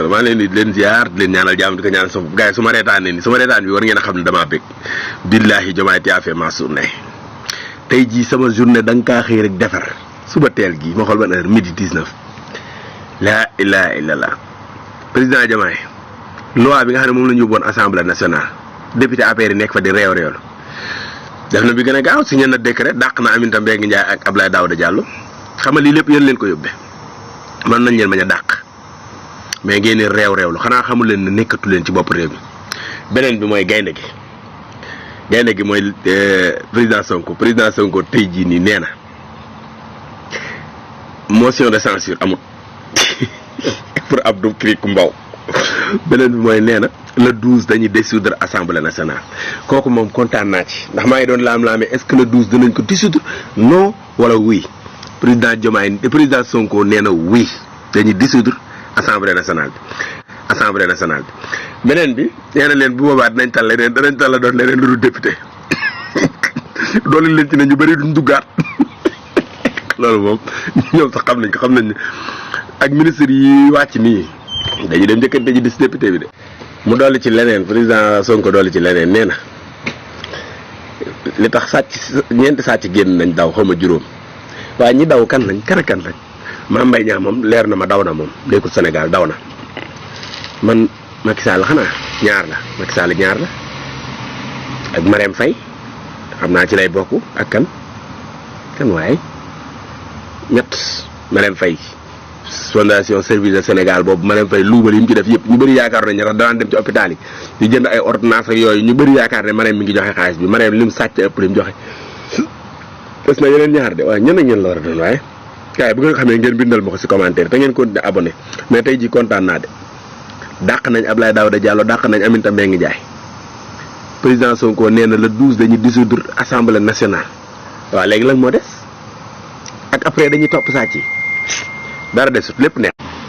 maa leen di leen ziar di leen ñaanal jàmm di ko ñaanal sama gars yi su ma reetaanee nii sama reetaan bi war ngeen a xam ne damaa bëgg billaahi Diomaye tu as fait ma journée tey jii sama journée da nga kaa xëy rek defar suba teel gii ma xool ban heure midi 19 laa ilaaha illallah président Diomaye loi bi nga xam ne moom la ñu yóbboon assemblée nationale député APR yi nekk fa di réew def na bi gën a gaaw signé na décret dàq na Aminata Mbengue Ndiaye ak Abdoulaye Daouda Diallo xam nga lii lépp yéen leen ko yóbbee mën nañ leen bañ a dàq mais ngeen di réewlu xanaa xamul leen ne nekkatu leen ci bopp réew mi beneen bi mooy gaynde gi mooy président Sonko tey jii nii nee na motion de censure amut pour Abdou Kirik Mbow beneen bi mooy nee na le 12 dañuy dissoudre assemblée nationale kooku moom kontaan naa ci ndax maa ngi doon laam-laamee est-ce que le 12 dinañ ko dissoudre non wala oui président Sonko nee na oui dañuy dissoudre assemblée nationale bi beneen bi nee na leen bu boobaa danañ tal la doon leneen lu dul député doole leen ci ne ñu bëri duñ duggaat loolu moom ñoom sax xam nañ ne ak ministre yi wàcc nii dañu dem njëkkante ji dis député bi de. mu dolli ci leneen président Sonko dolli ci leneen nee na li tax ñeenti sàcc génn nañ daw xaw ma juróom waaye ñi daw kan lañ Mame Mbaye Niang moom leer na ma daw na moom nekkul Sénégal daw na man Macky Sall xanaa ñaar la ak Marème Faye xam naa ci lay bokk ak kan waaye ñett Marème Faye fondation service de Sénégal boobu Marème Faye luubal yi mu ci def yëpp ñu bëri yaakaar nañ tax daan dem ci hôpital yi di jënd ay ordonnance ak yooyu ñu bëri yaakaar ne Marème mi ngi joxe xaalis bi Marème lim sàcc ëpp lim joxe des na yeneen ñaar de waaye ñen la war a doon waaye kaay bu nga xamee ngeen bindal ma ko ci commentaire te ngeen continuer abonné mais tey ji kontaan naa de dàq nañ Abdoulaye Daouda Diallo dàq nañ Aminata Mbengue Ndiaye président Sonko nee na le 12 dañuy dissoudre assemblée nationale waaw léegi lan moo des ak après dañuy topp sàcc yi dara desut lépp neex